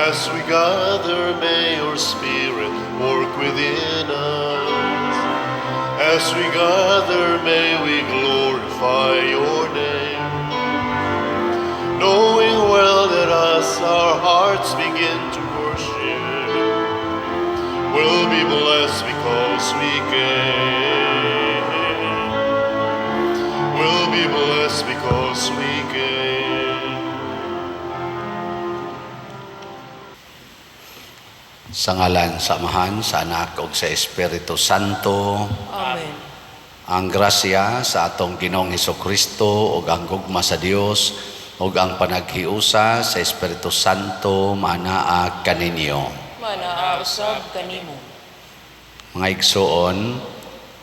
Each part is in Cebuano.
As we gather, may your Spirit work within us. As we gather, may we glorify your name. Knowing well that as our hearts begin to worship, we'll be blessed because we came. We'll be blessed because we came. Sa ngalan sa Amahan, sa Anak ug sa Espiritu Santo. Amen. Ang grasya sa atong Ginoong Hesukristo ug ang gugma sa Dios ug ang panaghiusa sa Espiritu Santo manaa kaninyo. Manaa usab kanimo. Mga igsuon,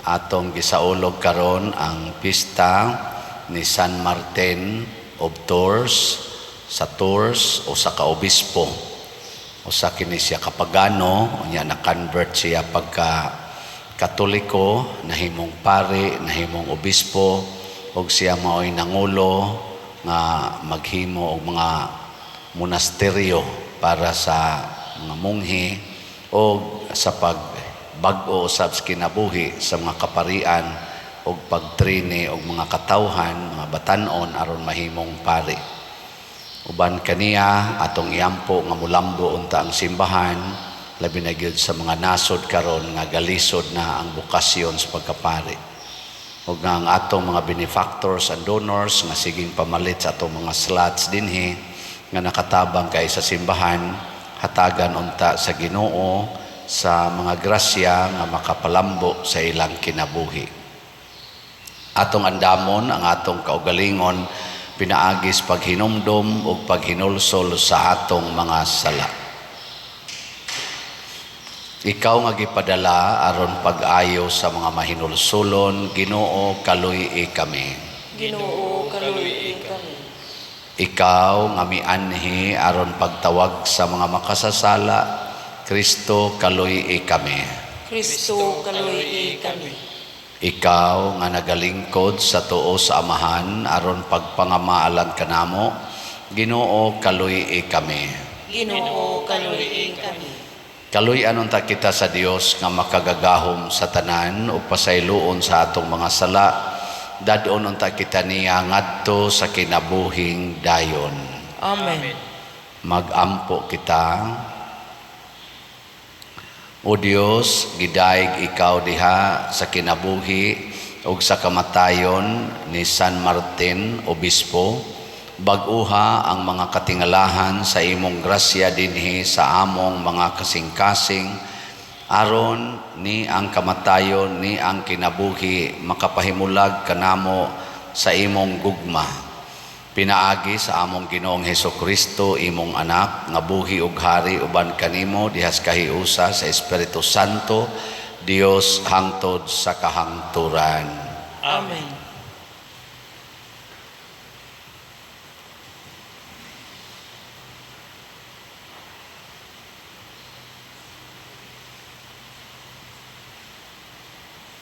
atong gisaulog karon ang pista ni San Martin of Tours sa Tours o sa kaobispo. Usa kini siya kapagano, unya na-convert siya pagka Katoliko, nahimong pari, nahimong obispo, ug siya mao'y nangulo nga maghimo og mga monasteryo para sa mga monghe o sa pagbag-o usab sa kinabuhi sa mga kaparian og pagtrini og mga katawhan, mga batan-on aron mahimong pari. Uban kaniya atong iampo nga mulambo unta ang simbahan, labi na gyud sa mga nasod karon nga galisod na ang bokasyon sa pagkapari. Ug nga ang atong mga benefactors and donors nga siging pamalit sa atong mga slots dinhi nga nakatabang kay sa simbahan, hatagan unta sa Ginoo sa mga grasya nga makapalambo sa ilang kinabuhi. Atong andamon ang atong kaugalingon pinaagis paghinumdom ug paghinulsol sa atong mga sala. Ikaw nga gipadala aron pag-ayo sa mga mahinulsulon, Ginoo, kaluy-i kami. Ginoo, kaluy-i kami. Ikaw nga mianhi aron pagtawag sa mga makasasala, Kristo, kaluy-i kami. Kristo, kaluy-i kami. Ikaw nga nagalingkod sa tuo sa Amahan aron pagpangamaalan kanamo, Ginoo, kaluy-i kami. Ginoo, kaluy-i kami. Kaluy-an unta kita sa Dios nga makagagahom sa tanan ug pasayloon sa atong mga sala, dad-on unta kita niya ngadto sa kinabuhing dayon. Amen. Magampo kita. O Dios, gidayeg ikaw diha sa kinabuhi ug sa kamatayon ni San Martin Obispo, bag-uha ang mga katingalahan sa imong grasya dinhi sa among mga kasing-kasing, aron ni ang kamatayon ni ang kinabuhi makapahimulag kanamo sa imong gugma. Pinaagi sa among Ginoong Hesukristo, imong anak, nga buhi ug hari uban kanimo dihas kahiusa sa Espiritu Santo, Dios hangtod sa kahangturan. Amen.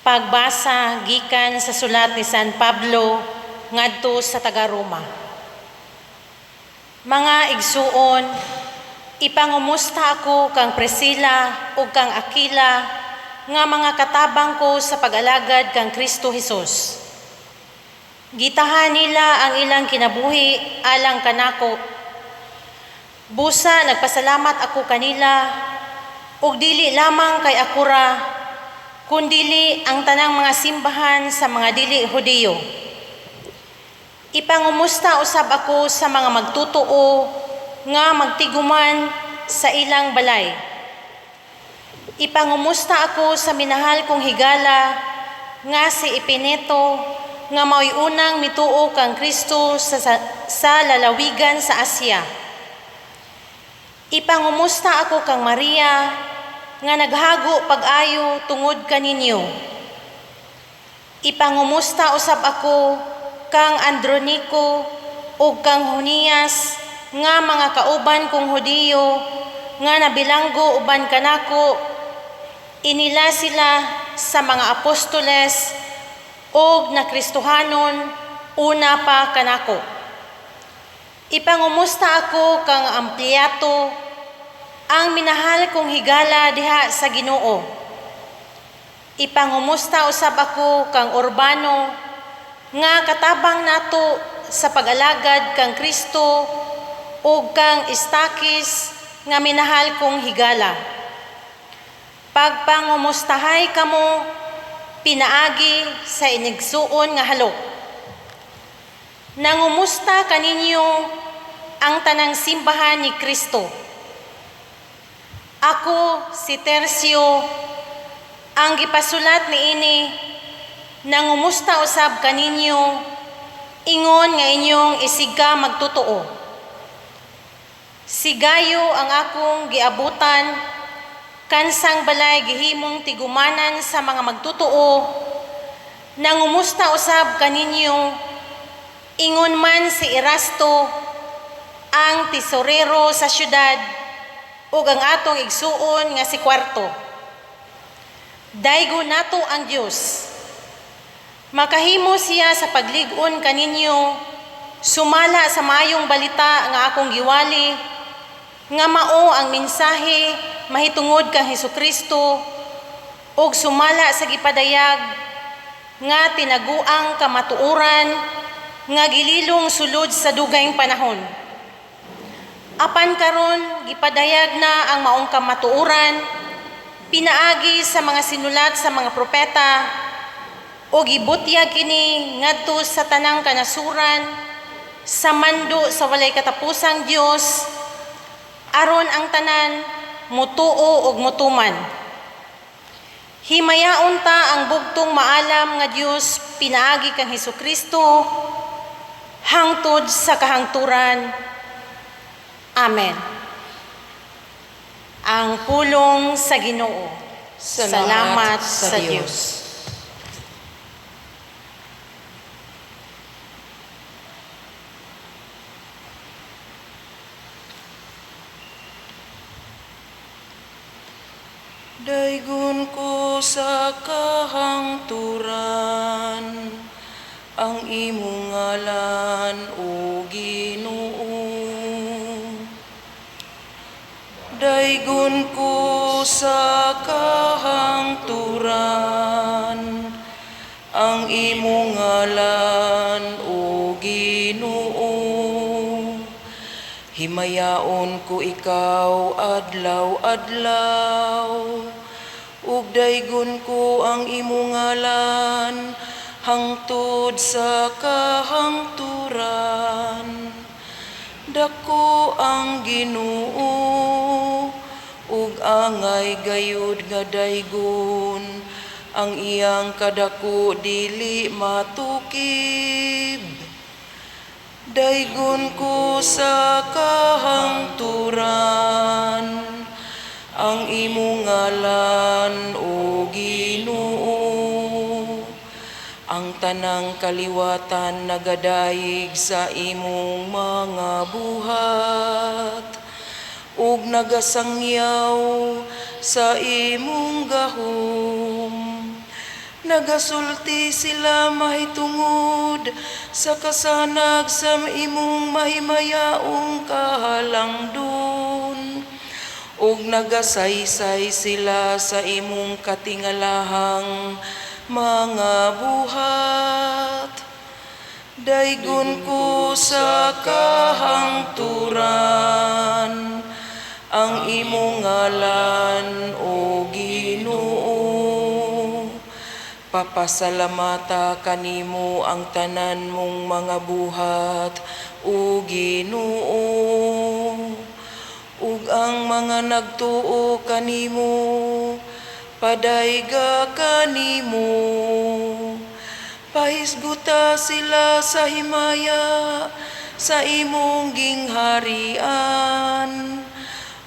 Pagbasa gikan sa sulat ni San Pablo ngadto sa taga-Roma. Mga igsuon, ipangumusta ako kang Priscilla ug kang Aquila nga mga katabang ko sa pag-alagad kang Kristo Hesus. Gitahan nila ang ilang kinabuhi alang kanako. Busa nagpasalamat ako kanila ug dili lamang kay ako ra, kundili ang tanang mga simbahan sa mga dili Hudiyo. Ipangumusta usab ako sa mga magtutuo nga magtiguman sa ilang balay. Ipangumusta ako sa minahal kong higala nga si Epineto nga mao'y unang mituo kang Kristo sa lalawigan sa Asya. Ipangumusta ako kang Maria nga naghago pag-ayo tungod kaninyo. Ipangumusta usab ako kang Andronico ug kang Junias nga mga kauban kong Hudiyo nga nabilanggo uban kanako. Inila sila sa mga apostoles ug nakristohanon una pa kanako. Ipangumusta ako kang Ampliato Ang minahal kong higala diha sa Ginoo. Ipangumusta usab ako kang Urbano nga katabang nato sa pag-alagad kang Kristo ug kang Estakis nga minahal kong higala. Pagpangumustahay kamo pinaagi sa inigsuon nga halok. Nangumusta kaninyo ang tanang simbahan ni Kristo. Ako si Tercio, ang gipasulat niini, nangumusta usab kaninyo, ingon nga inyong isigka magtotoo. Si Gayo ang akong giabutan, kansang balay gihimong tigumanan sa mga magtotoo, nangumusta usab kaninyo, ingon man si Erasto, ang tesorero sa syudad, ug ang atong igsuon nga si Kwarto. Daygo nato ang Dios. Makahimo siya sa paglig-on kaninyo, sumala sa maayong balita nga akong giwali, nga mao ang mensahe mahitungod kang Hesukristo, ug sumala sa gipadayag nga tinaguang kamatuoran nga gililong sulod sa dugayng panahon. Apan karon gipadayag na ang maong kamatuoran pinaagi sa mga sinulat sa mga propeta ug gibutyag kini ngadto sa tanang kanasuran sa mando sa walay katapusang Dios, aron ang tanan mutuo ug mutuman. Himayaon ta ang bugtong maalam nga Dios pinaagi kang Hesukristo hangtod sa kahangturan. Amen. Ang pulong sa Ginoo. Salamat sa Dios. Daygon ko sa kahangturan ang imong ngalan, o Ginoo. Daygon ko sa kahangturan ang imong ngalan, o Ginoo. Himayaon ko ikaw adlaw-adlaw, ug daygon ko ang imong ngalan hangtod sa kahangturan. Dako ang Ginoo ug angay gayud nga daygon, ang iyang kadako dili matukib. Daygon ko sa kahangturan ang imong ngalan, o Ginoo. Ang tanang kaliwatan nagadayeg sa imong mga buhat ug nagasangyaw sa imong gahom. Nagasulti sila mahitungod sa kasanag sa imong mahimayaong kahalangdon, ug nagasaysay sila sa imong katingalahang mga buhat. Daygon ko sa kahangturan ang imong ngalan, o Ginoo. Papasalamata kanimo ang tanan mong mga buhat, o Ginoo. Ug ang mga nagtuo kanimo, padayga kanimo. Pahisguta sila sa himaya sa imong gingharian,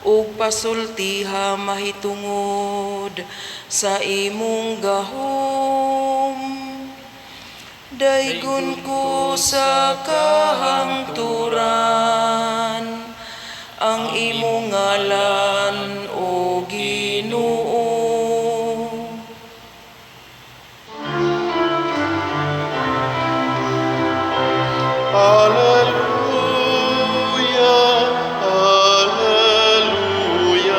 ug pasultiha mahitungod sa imong gahom. Daygon ko sa kahangturan ang imong ngalan, o Ginoo. Alleluia, alleluia.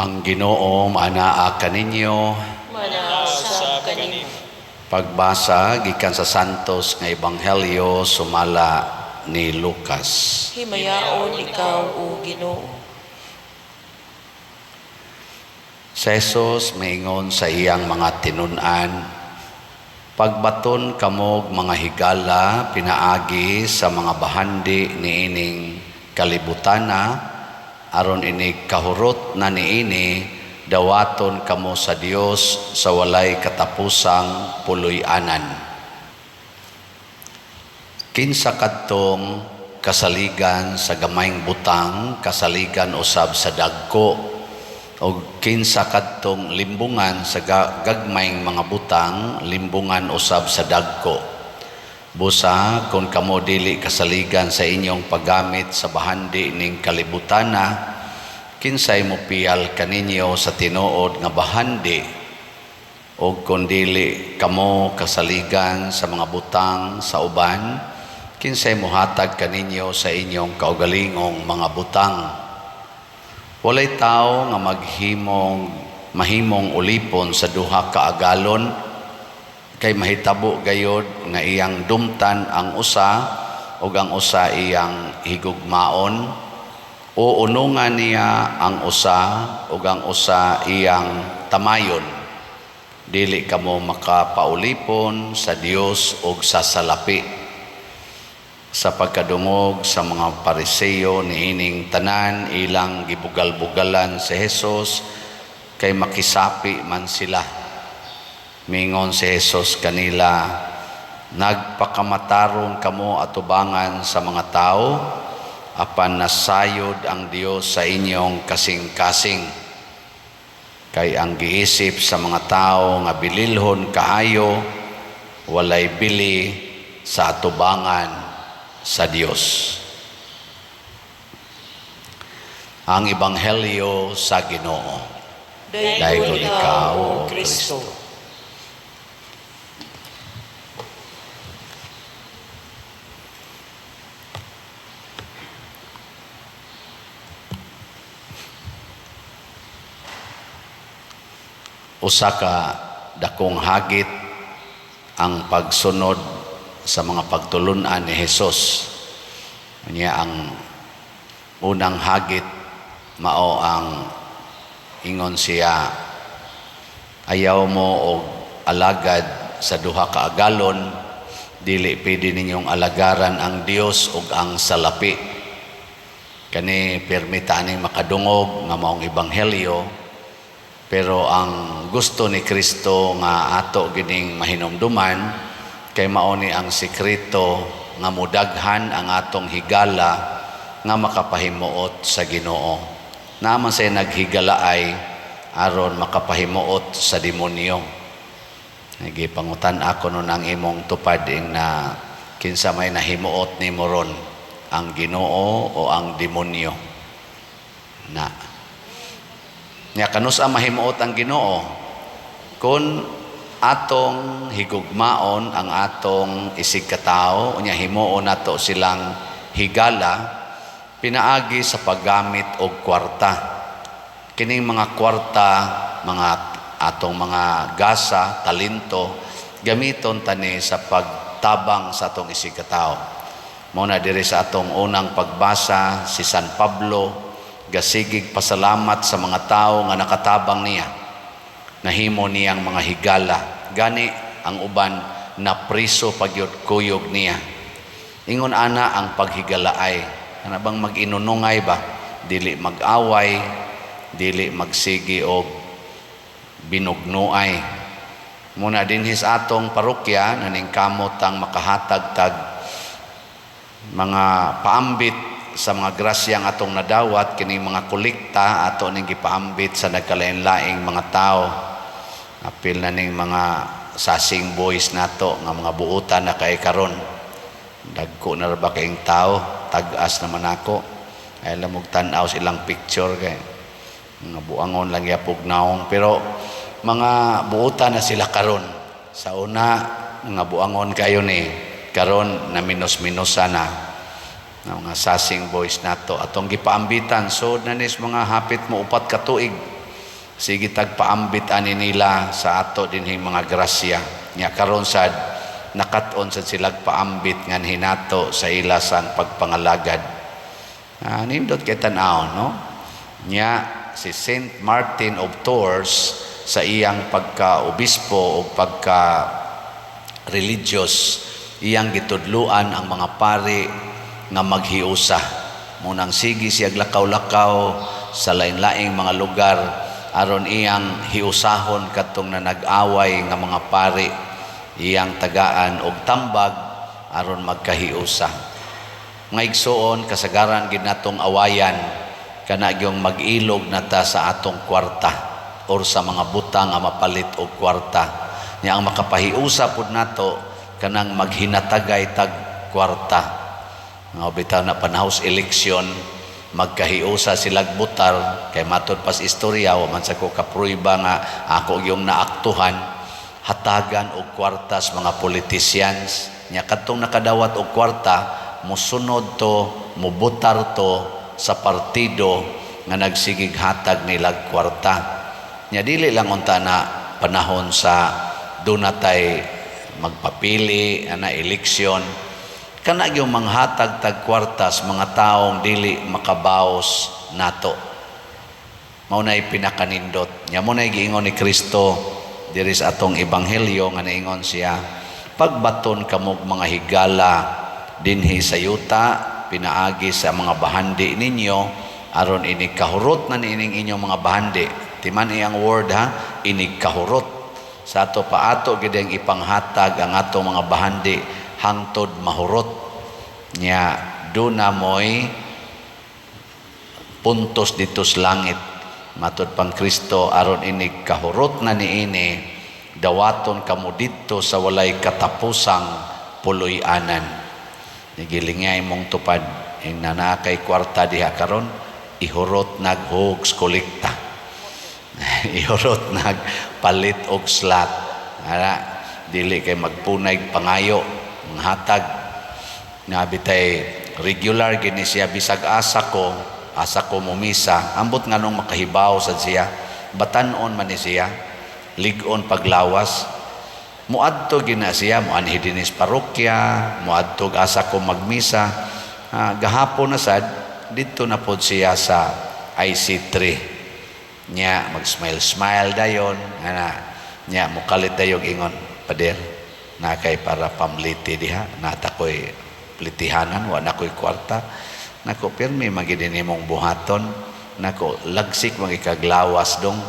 Ang Ginoo maanaa kaninyo. Manaa usab kanimo. Pagbasa gikan sa Santos nga Ebanghelyo sumala ni Lucas. Himayaon ikaw, O Ginoo. Si Jesus maingon sa iyang mga tinun-an, "Pagbaton kamog mga higala pinaagi sa mga bahandi niining kalibutana, aron inig kahurot na niini, dawaton kamo sa Dios sa walay katapusang puloy-anan. Kinsa kadtong kasaligan sa gamayng butang, kasaligan usab sa dagko, og kinsa kadtong limbungan sa gagmayng mga butang, limbungan usab sa dagko. Busa kung kamo dili kasaligan sa inyong paggamit sa bahandi ning kalibutana, kinsay mopiyal kaninyo sa tinuod nga bahandi? Og kung dili kamo kasaligan sa mga butang sa uban, kinsay mohatag kaninyo sa inyong kaugalingong mga butang? Walay tawo nga mahimong ulipon sa duha ka agalon, kay mahitabo gayod nga iyang dumtan ang usa ug ang usa iyang higugmaon, o unungan niya ang usa ug ang usa iyang tamayon. Dili kamo makapaulipon sa Dios ug sa salapi." Sa pagkadungog sa mga Pariseo niining tanan, ilang gibugal-bugalan si Jesus kay makisapi man sila. Mingon si Jesus kanila, "Nagpakamatarong kamo atubangan sa mga tao, apan nasayod ang Dios sa inyong kasing-kasing. Kay ang giisip sa mga tao nga bililhon kaayo, walay bili sa atubangan sa Dios." Ang Ebanghelyo sa Ginoo. Daygon ikaw, O Kristo. Usa ka dakong hagit ang pagsunod sa mga pagtulunan ni Hesus. Unya ang unang hagit mao ang ingon siya, ayaw mo og alagad sa duha ka agalon, dili pwede ninyong alagaran ang Dios ug ang salapi. Kani permita aning makadungog nga maong ebanghelyo, pero ang gusto ni Kristo nga ato gining mahinumduman kay mao ni ang sekreto nga mudaghan ang atong higala nga makapahimuot sa Ginoo. Naman say naghigalaay aron makapahimuot sa demonyo. Nagipangutan ako nun ang imong tupad ing na kinsa may nahimuot nimo ron, ang Ginoo o ang demonyo. Na. Nya kanus ang mahimuot ang Ginoo kung atong higugmaon ang atong isig katao, unya himuon nato silang higala pinaagi sa paggamit og kwarta. Kining mga kwarta, mga atong mga gasa, talento, gamiton tani sa pagtabang sa atong isig katao. Mao na diri sa atong unang pagbasa si San Pablo gasigig pasalamat sa mga tao nga nakatabang niya. Nahimo niyang mga higala. Gani ang uban napriso pagyud kuyog niya. Ingon ana ang paghigalaay. Ana bang mag-inunungay ba? Dili mag-away, dili magsigi og binugnuay. Muna dinhi sa atong parokya naningkamot ang makahatag tag mga paambit sa mga grasyang atong nadawat, kini mga kolekta ato ning gipaambit sa nagkalain-laing mga tao. Apil na ning mga sasing boys nato nga mga buutan na kay karon. Dagko na ra ba kaayong tao, tag-as naman ako. Ay lamog tan-aw sa ilang picture kay mga buangon lang yapog naong, pero mga buutan na sila karon. Sa una mga buangon kayo ni, karon na minus-minusa na na mga sasing boys nato atong gipaambitan. So na nis mga hapit mo 4 ka tuig. Sige tagpaambit ani nila sa ato dinhing mga grasya. Nya karon sad nakat-on sad silag paambit ngan hinato sa ila sang pagpangalagad. Nindot kay tan-awon, no? Nya si Saint Martin of Tours sa iyang pagka-obispo o pagka religious, iyang gitudluan ang mga pari nga maghiusa. Munang sige siya lakaw-lakaw sa lain-laing mga lugar aron iyang hiusahon katong na nag-away nga mga pari, iyang tagaan og tambag aron magkahiusa. Mga igsuon, kasagaran gid natong awayan kana gyung mag-ilog na ta sa atong kwarta or sa mga butang nga mapalit og kwarta. Nya ang makapahiusa pud nato kanang maghinatagay tag kwarta. Nga bitaw na panahos eleksyon, magkahiusa silag butar kay matod pas istorya, wa man sa ko kapruiba nga ako yung naaktuhan, hatagan og kwartas mga politicians. Nya kadtong nakadawat og kwarta, musunod to, mubutar to sa partido nga nagsigig hatag nilag kwarta. Nya dili lang unta na panahon sa dunatay magpapili ana eleksyon, kana gyud manghatag tag kwartas mga taong dili makabaos nato. Mao nay pinakanindot. Nya mo nay giingon ni Kristo diri sa atong ebanghelyo nga niingon siya, pagbaton kamog mga higala dinhi sa yuta pinaagi sa mga bahandi ninyo aron inig kahurot na niining inyong mga bahandi. Timan iyang word ha, inig kahurot. Sa ato pa ato gid ang ipanghatag ang atong mga bahandi hangtod mahurot. Nya duna moy puntos dito sa langit. Matod pang Kristo, aron inig kahurot na niini, dawaton kamo didto sa walay katapusang puloy-anan. Nigilingay mong tupad ing nanakay kwarta diha karon, ihurot naghugs kolekta. Ihurot nagpalit og slot. Ara dili kay magpunay pangayo manghatag. Nga bitay regular gini siya, bisag asa ko mumisa, ambot nganong makahibaw sad siya, batan-on man ni siya, lig-on paglawas, muadto gina siya, muanhi dinis parokya, muadto asa ko magmisa. Gahapon na sad didto na pod siya sa IC3. Nya mag-smile smile dayon ana, nya mukalit dayog ingon, "Pader, na kay para pamliti diha, nata koy plitihanan, wa na koy kwarta." "Nako, pirmi magid nimong buhaton. Nako, lagsik magikaglawas dong.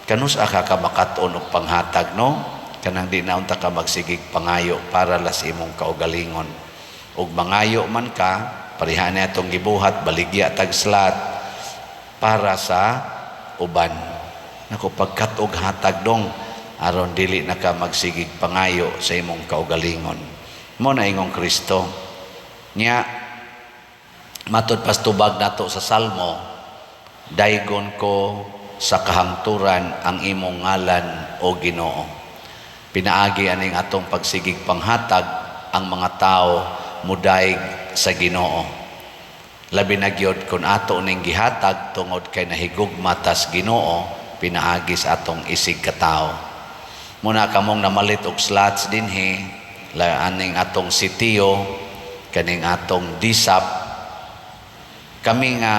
Kanus aka ka makat-on og panghatag, no? Kanang di na unta ka magsigig pangayo para las imong kaugalingon. Ug mangayo man ka, pareha na atong gibuhat, baligya tag slot para sa uban. Nako, pagkat-og hatag dong aron dili na ka magsigig pangayo sa imong kaugalingon." Mo na ingong Kristo. Nya matod pas tubag nato sa Salmo, "Daygon ko sa kahangturan ang imong ngalan, o Ginoo." Pinaagi aning atong pagsigig panghatag, ang mga tao mudayeg sa Ginoo. Labi na gyud kung ato ning gihatag tungod kay nahigugma tas Ginoo pinaagi sa atong isig katao. Muna kamong namalit og slots dinhi, la aning atong sitio, kaning atong disap, kami nga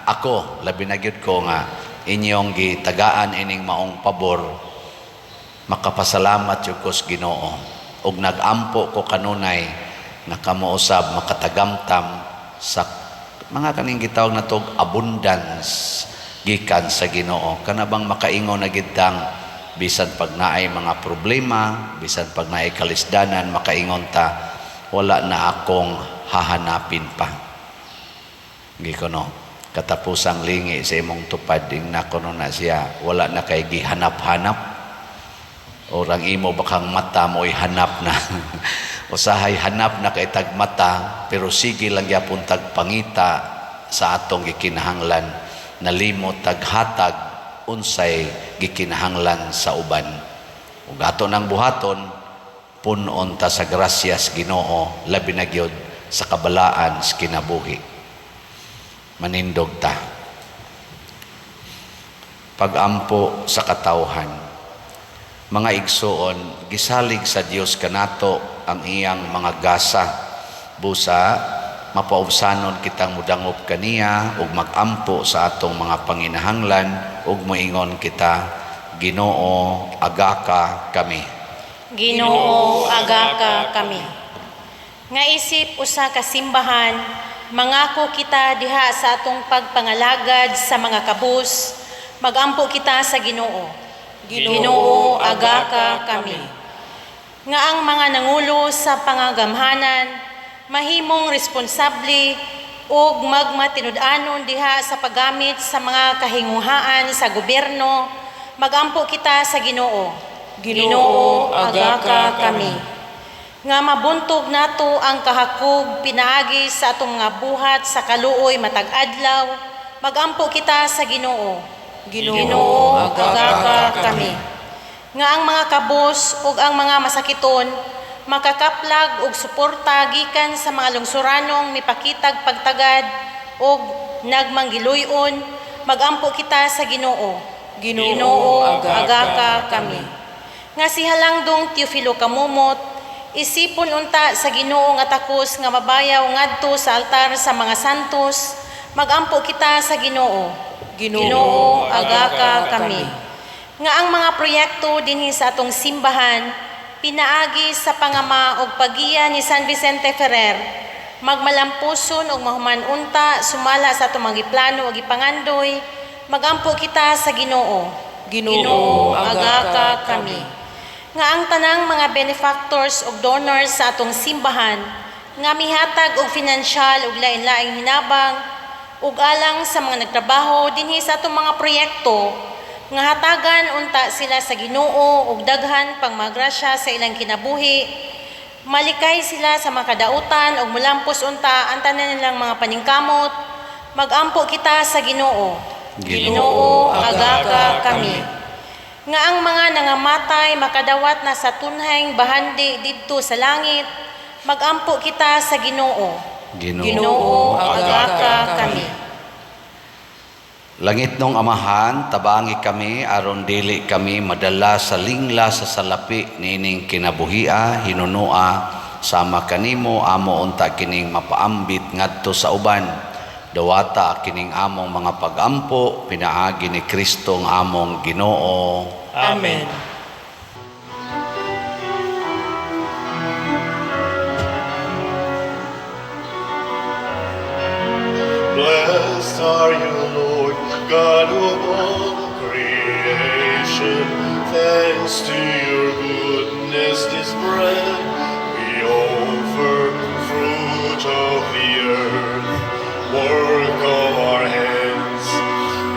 ako labi na gyud ko nga inyong gitagaan ining maong pabor, makapasalamat jud ko sa Ginoo ug nagampo ko kanunay nga kamo usab makatagamtam sa mga kaning gitawag natog abundance gikan sa Ginoo. Kana bang makaingon na gid tang bisan pag naay mga problema, bisan pag naay kalisdanan, makaingon ta, "Wala na akong hahanapin pa." Gikono katapusang lingi sa imong tupad, ing nakuno na siya, wala na kay gihanap-hanap. Orang imo bakang mata mo'y hanap na. Usahay hanap na kay tag mata, pero sige lang gyapon tag pangita sa atong gikinahanglan, nalimot tag hatag unsay gikinahanglan sa uban. Ug ato nang buhaton, punon ta sa grasyas Ginoo, labi na gyud sa kabalaan sa kinabuhi. Manindog ta. Pagampo sa katawhan. Mga igsoon, gisalig sa Dios kanato ang iyang mga gasa. Busa mapaubsanon kitang mudangop kaniya ug magampo sa atong mga panginahanglan ug moingon kita, "Ginoo, agaka kami." Ginoo, agaka kami. Nga isip usa ka simbahan, mangako kita diha sa atong pagpangalagad sa mga kabus, magampo kita sa Ginoo. Ginoo, agaka kami. Nga ang mga nangulo sa pangagamhanan, mahimong responsable ug magmatinud-anon diha sa paggamit sa mga kahinguhaan sa gobyerno, magampo kita sa Ginoo. Ginoo, agaka kami. Nga mabuntog nato ang kahakog pinaagi sa atong mga buhat sa kaluoy matag adlaw, magampo kita sa Ginoo. Ginoo, agaka kami. Nga ang mga kabos ug ang mga masakiton makakaplag og suporta gikan sa mga lungsoranong mipakitag pagtagad og nagmanggiluyon, magampo kita sa Ginoo. Ginoo, agaka kami. Nga si Halangdong Teofilo Camomot, isipon unta sa Ginoo nga takos nga mabayaw ngadto sa altar sa mga santos, magampo kita sa Ginoo. Ginoo, agaka kami. Nga ang mga proyekto dinhi sa atong simbahan pinaagi sa pangama og pagiya ni San Vicente Ferrer, magmalampuson og mahuman unta sumala sa atong mga giplano ug gipangandoy, magampo kita sa Ginoo. Ginoo, agaka kami. Nga ang tanang mga benefactors ug donors sa atong simbahan nga mihatag og finansyal ug lain-laing hinabang ug alang sa mga nagtrabaho dinhi sa atong mga proyekto, nga hatagan unta sila sa Ginoo ug daghan pang magrasya sa ilang kinabuhi, malikay sila sa mga kadautan ug mulampos unta ang tanan nilang mga paningkamot, magampo kita sa Ginoo. Ginoo, agaka kami. Nga ang mga nangamatay makadawat na sa tunheng bahandi didto sa langit, magampo kita sa Ginoo. Ginoo, agaka kami. Langitnong Amahan, tabangi kami aron dili kami madala sa lingla sa salapi niining kinabuhia, hinunua sama kanimo amo unta kining mapaambit ngadto sa uban. Dawata kining among mga pagampo pinaagi ni Kristo ang among Ginoo. Amen. Blessed are you, Lord, God of all creation. Thanks to your goodness, this bread we offer, fruit of the earth, work of our hands.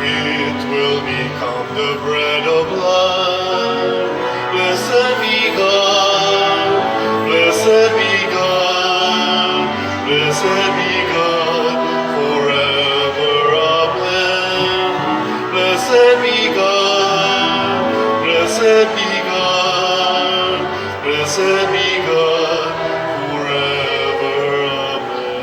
It will become the bread of life. Blessed be God, blessed be God, blessed be God forever. Amen. Blessed be God, blessed be God, blessed be God forever. Amen.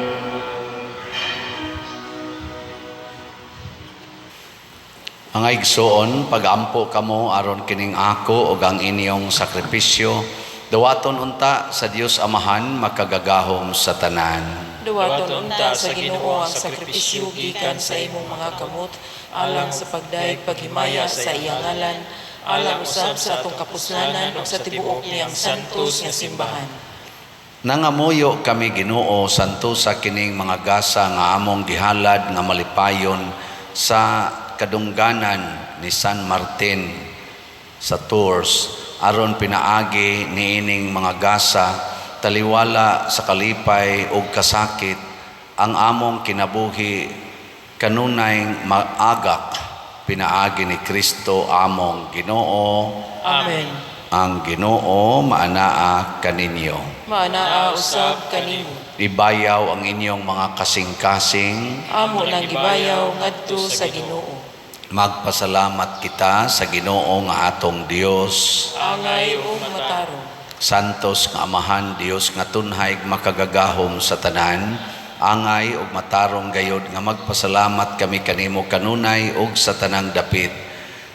Mga igsoon, pagampo kamo aron kining ako ug ang inyong sakripisyo, dawaton unta sa Dios Amahan makagagahom sa tanan. Dawaton unta sa Ginoo ang sakripisyo gikan sa imong mga kamot alang sa pagdayeg paghimaya sa iyang ngalan, alang usab sa atong kapuslanan ug sa tibuok niyang santos nga simbahan. Nangamuyo kami, Ginoo, santosa kining mga gasa nga among gihalad nga malipayon sa kadungganan ni San Martin sa Tours, aron pinaagi niining mga gasa taliwala sa kalipay ug kasakit ang among kinabuhi kanunay maagak pinaagi ni Kristo among Ginoo. Amen. Ang Ginoo maanaa kaninyo. Maanaa usab kanimo. Ibayaw ang inyong mga kasing-kasing. Amo nang gibayaw ngadto sa Ginoo. Magpasalamat kita sa Ginoo nga atong Dios. Angay ug matarong. Santos nga Amahan, Dios nga tunhay makagagahom sa tanan, angay ug matarong gayod nga magpasalamat kami kanimo kanunay ug sa tanang dapit.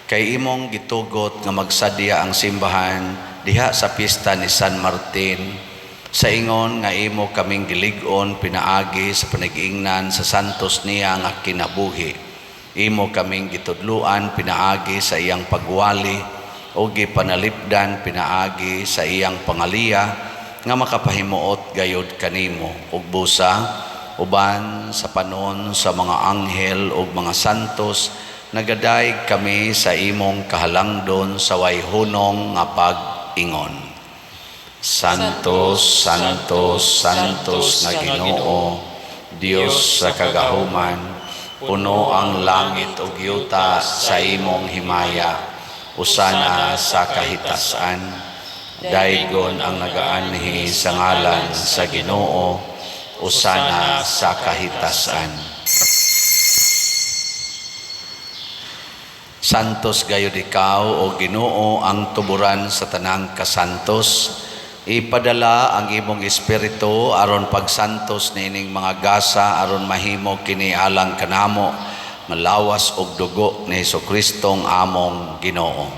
Kay imong gitugot nga magsadya ang simbahan diha sa pista ni San Martin, sa ingon nga imo kaming gilig-on pinaagi sa panag-ingnan sa santos niya nga kinabuhi. Imo kaming gitudluan pinaagi sa iyang pagwali o gipanalipdan pinaagi sa iyang pangaliya nga makapahimuot gayod kanimo ug busa uban sa panon sa mga anghel ug mga santos nagadayeg kami sa imong kahalangdon sa way hunong nga pag-ingon. Santos, Santos, Santos nga Ginoo, Dios sa kagahuman, puno ang langit ug yuta sa imong himaya, usana sa kahitasan. Daygon ang nagaanhi sa ngalan sa Ginoo, usana sa kahitasan. Santos gayud ikaw o Ginoo ang tuburan sa tanang kasantos. Ipadala ang imong espiritu aron pagsantos niining mga gasa aron mahimo kini alang kanamo malawas og dugo ni Hesus-Kristong among Ginoo.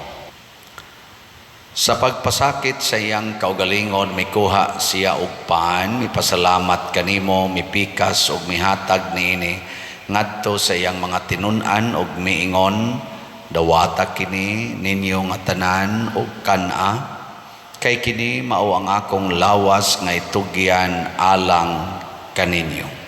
Sa pagpasakit sa iyang kaugalingon mikuha siya og pan, mipasalamat kanimo, mipikas og mihatag niini ngadto sa iyang mga tinun-an og miingon, dawata kini ninyo nga tanan og kan-a, kay kini mao ang akong lawas nga itugyan alang kaninyo.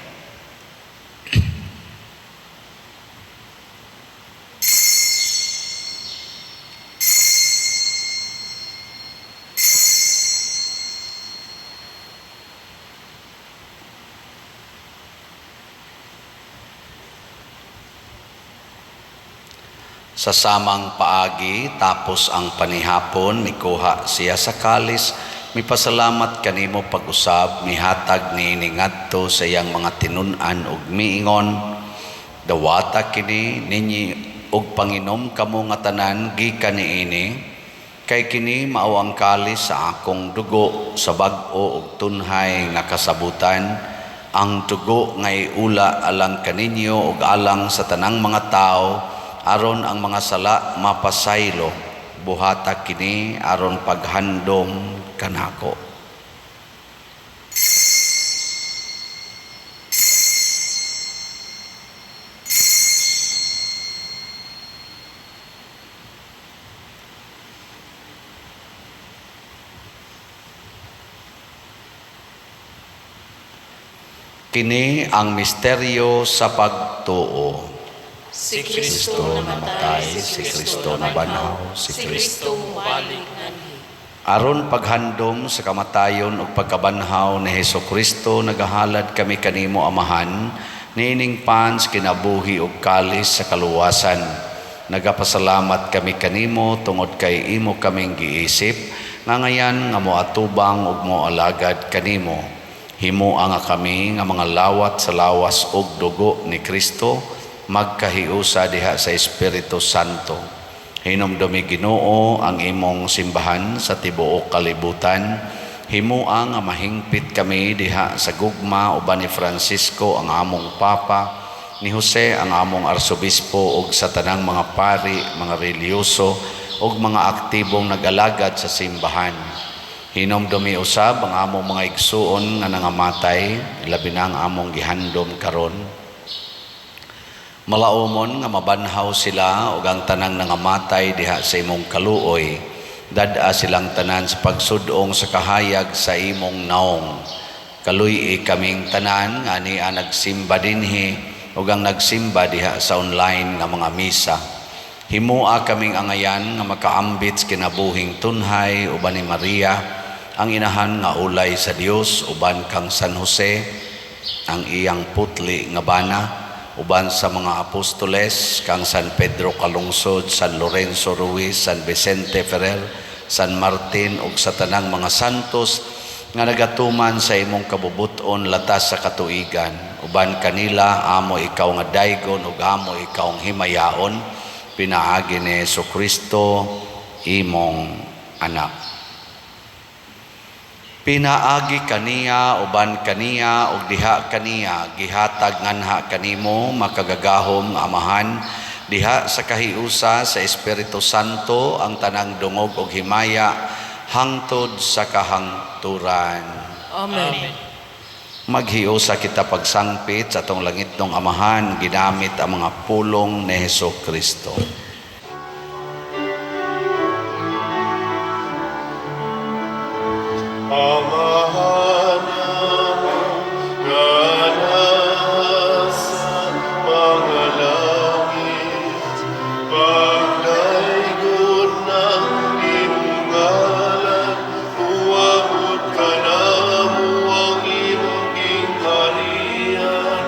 Sa samang paagi, tapos ang panihapon, mikuha siya sa kalis, mipasalamat kanimo pag-usab, mihatag niini ngadto sa iyang mga tinun-an ug miingon, dawata kini ninyi ug panginom kamo nga tanan gikan niini, kay kini mao ang kalis sa akong dugo sa bag-o ug tunhay nga kasabutan, ang dugo nga iula alang kaninyo ug alang sa tanang mga tawo, aron ang mga sala mapasaylo, buhata kini aron paghandom kanako. Kini ang misteryo sa pagtuo. Si Kristo namatay, si Kristo nabanhaw, si Kristo mubalik nganhi. Aron paghandom sa kamatayon ug pagkabanhaw ni Hesus-Kristo, nagahalad kami kanimo Amahan, niining pans kinabuhi ug kalis sa kaluwasan. Nagapasalamat kami kanimo tungod kay imo kaming giisip, nga ngayan nga moatubang ug moalagad kanimo. Himoa nga kami nga mga lawat sa lawas ug dugo ni Kristo, magkahiusa diha sa Espiritu Santo. Hinumdumi Ginoo ang imong simbahan sa tibuok kalibutan. Himoa nga mahingpit kami diha sa gugma uban ni Francisco ang among Papa, ni Jose ang among Arsobispo ug sa tanang mga pari, mga relihiyoso ug mga aktibong nag-alagad sa simbahan. Hinumdumi usab ang among mga igsuon nga nangamatay, labi na ang among gihandom karon. Malaumon nga mabanhaw sila ug ang tanang nangamatay diha sa imong kaluoy. Dad-a silang tanan sa pagsudong sa kahayag sa imong naong. Kaluy-i kaming tanan nga ania nagsimba dinhi ug ang nagsimba diha sa online nga mga misa. Himoa kaming angayan nga makaambit sa kinabuhing tunhay uban ni Maria, ang inahan nga ulay sa Dios, uban kang San Jose, ang iyang putli nga bana, uban sa mga apostoles, kang San Pedro Calungsod, San Lorenzo Ruiz, San Vicente Ferrer, San Martin, ug sa tanang mga santos nga nagatuman sa imong kabubuton latas sa katuigan. Uban kanila, amo ikaw nga daygon ug amo ikaw ang himayaon, pinaagi ni Jesucristo, imong anak. Pinaagi kaniya, uban kaniya, ug diha kaniya, gihatag nganha kanimo, makagagahom nga Amahan, Diha sa kahiusa sa Espiritu Santo ang tanang dungog og himaya hangtod sa kahangturan. Amen. Maghiusa kita pagsangpit sa atong langitnong Amahan ginamit ang mga pulong ni Hesus Kristo. Amahan namo nga nasa mga langit, pagdaygon ng imong ngalan, uabot kanamo ang imong gingharian.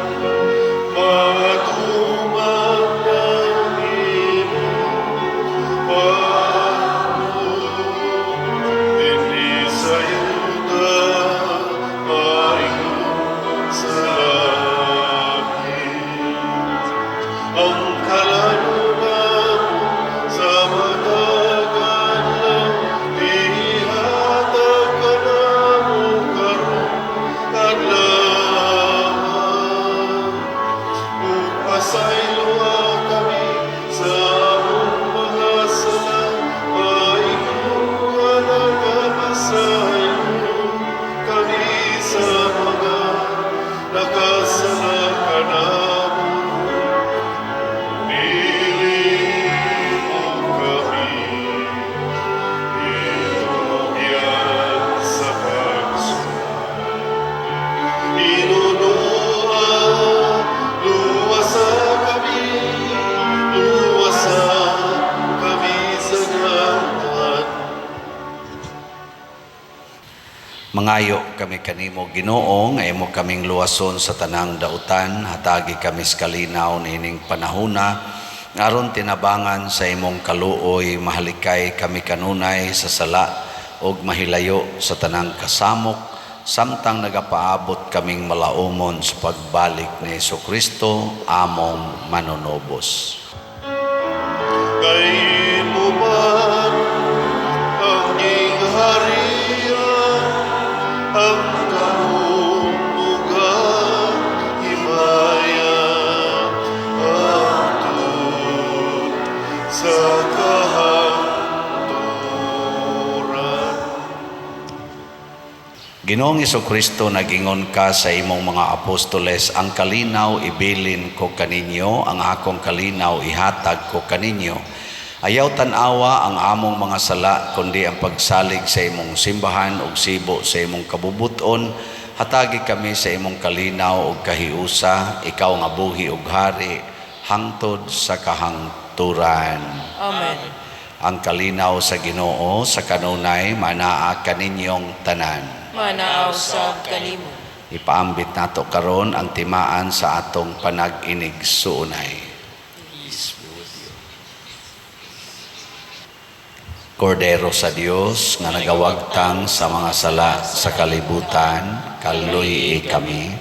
Matuman ang imong pagbuot dinhi sa yuta, maingon sa langit. Ang kalan-on namo sa matag adlaw, ihatag kanamo karong adlaw. Ug pasayloa kami sa among mga sala, maingon nga nagapasaylo kami sa mga nakasala kanamo. Dili mo kami itugyan sa pagsuway. Hinunoa, luwasa kami, luwasa kami sa dautan. Mangayo kami kanimo Ginoo nga imo kaming luwason sa tanang dautan, hatagi kami sa kalinaw niining panahona aron tinabangan sa imong kaluoy, mahalikay kami kanunay sa sala ug mahilayo sa tanang kasamok samtang nagapaabot kaming malaumon sa pagbalik ni Hesukristo among manunubos. Kay imo man ang gingharian, ang gahom ug ang himaya, hangtod sa kahangturan. Ginoong Kristo, nagingon ka sa imong mga apostoles, ang kalinaw ibilin ko kaninyo, ang akong kalinaw ihatag ko kaninyo. Ayaw tan-awa ang among mga sala, kundi ang pagsalig sa imong simbahan ug sibo sa imong kabubuton. Hatagi kami sa imong kalinaw ug kahiusa, ikaw nga buhi ug hari, hangtod sa kahangturan. Amen. Ang kalinaw sa Ginoo sa kanunay manaa kaninyong tanan. Manaa usab kanimo. Ipaambit nato karon ang timaan sa atong panag-inig-suunay. Kordero sa Dios nga nagawagtang sa mga sala sa kalibutan, kaluy-i kami.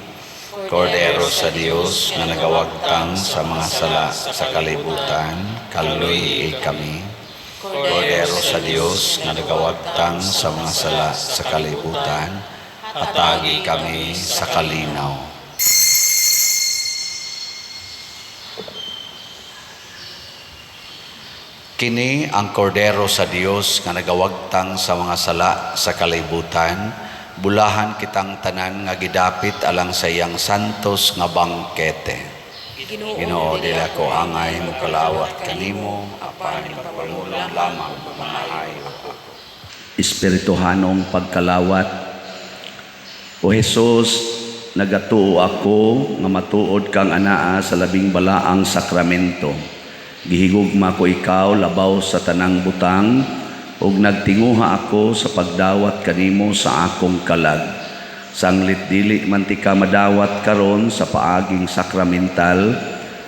Kordero sa Dios nga nagawagtang sa mga sala sa kalibutan, kaluy-i kami. Kordero sa Dios nga nagawagtang sa mga sala sa kalibutan, hatagi kami sa kalinaw. Kini ang kordero sa Dios nga nagawagtang sa mga sala sa kalibutan, bulahan kitang tanan nga gidapit alang sa iyang santos nga bangkete. Ginoo, dili ako angay mokalawat kanimo, apan ipangulong lamang maayo ako. Espirituhanong pagkalawat. O Jesus, nagatuo ako nga matuod kang anaa sa labing balaang sakramento. Gihigugma ko ikaw labaw sa tanang butang, ug nagtinguha ako sa pagdawat kanimo sa akong kalag. Sanglit dili man tika madawat karon sa paaging sakramental,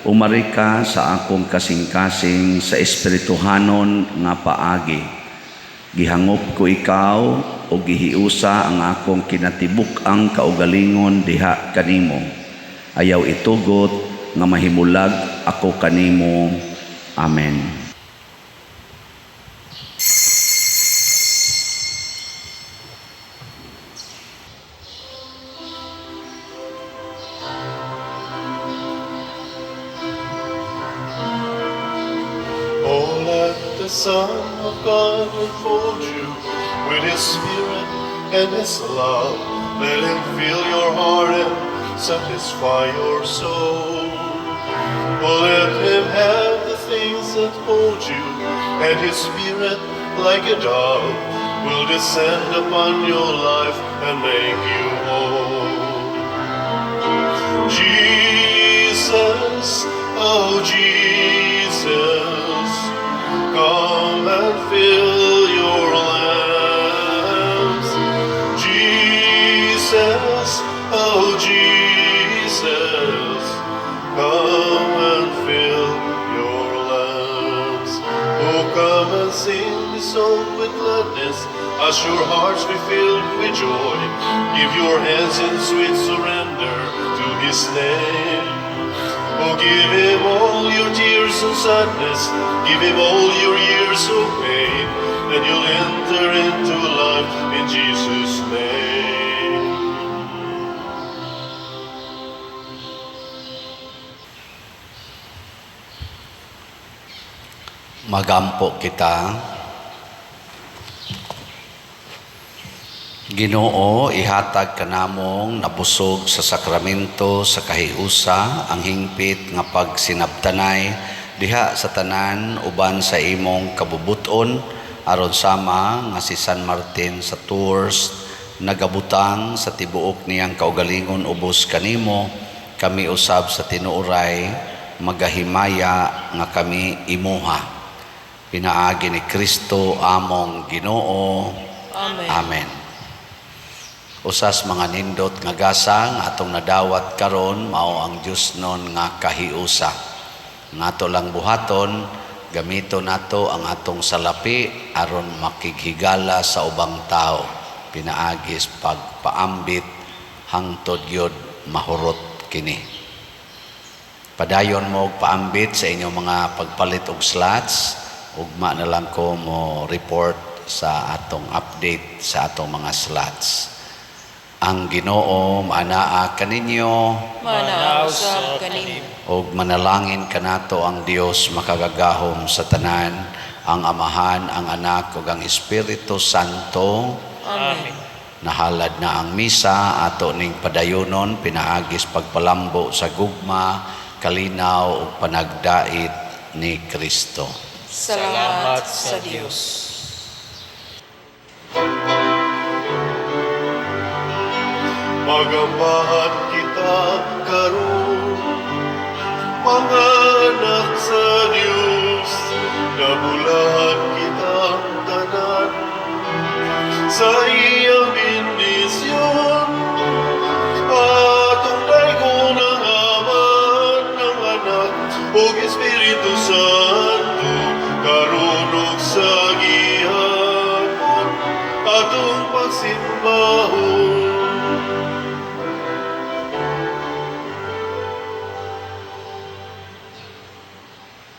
umari ka sa akong kasing-kasing sa espirituhanon nga paagi. Gihangop ko ikaw o gihiusa ang akong kinatibuk-ang kaugalingon diha kanimo. Ayaw itugot nga mahimulag ako kanimo. Amen. the Son of God enfold you with His Spirit and His love. Let Him fill your heart and satisfy your soul. Oh, let Him have the things that hold you, and His Spirit, like a dove, will descend upon your life and make you whole. Jesus, oh Jesus, come and fill your lamps. Jesus, oh Jesus, come and fill your lamps. Oh, come and sing this song with gladness as your hearts be filled with joy. Give your hands in sweet surrender to His name. Oh, give Him all your tears and sadness. Give Him all your years of pain. And you'll enter into life in Jesus' name. Magampo kita. Ginoo, ihatag kanamong nabusog sa sakramento sa kahiusa ang hingpit nga pagsinabtanay diha sa tanan uban sa imong kabubuton, aron sama nga si San Martin sa Tours nagabutang sa tibuok niyang kaugalingon ubos kanimo, kami usab sa tinuoray magahimaya nga kami imuha. Pinaagi ni Kristo among Ginoo. Amen. Amen. Usas mga nindot nga gasa nga atong nadawat karon mao ang Dios nun nga kahiusa. Nga ato lang buhaton, gamito nato ang atong salapi aron makighigala sa ubang tao. Pinaagis pagpaambit hangtod gyud mahurot kini. Padayon mo og paambit sa inyong mga pagpalit og slots. Ugma na lang ko mo report sa atong update sa atong mga slots. Ang Ginoo maanaa kaninyo, Manaa usab kanimo. ug manalangin kanato ang Dios makagagahom sa tanan, ang Amahan, ang Anak ug ang Espiritu Santo. Amen. Nahalad na ang misa ato ning padayonon pinaagis pagpalambo sa gugma, kalinaw ug panagdait ni Kristo. Salamat sa Dios. Magambahan kita karon, mga anak sa Dios, nabulahan kitang tanan sa iyang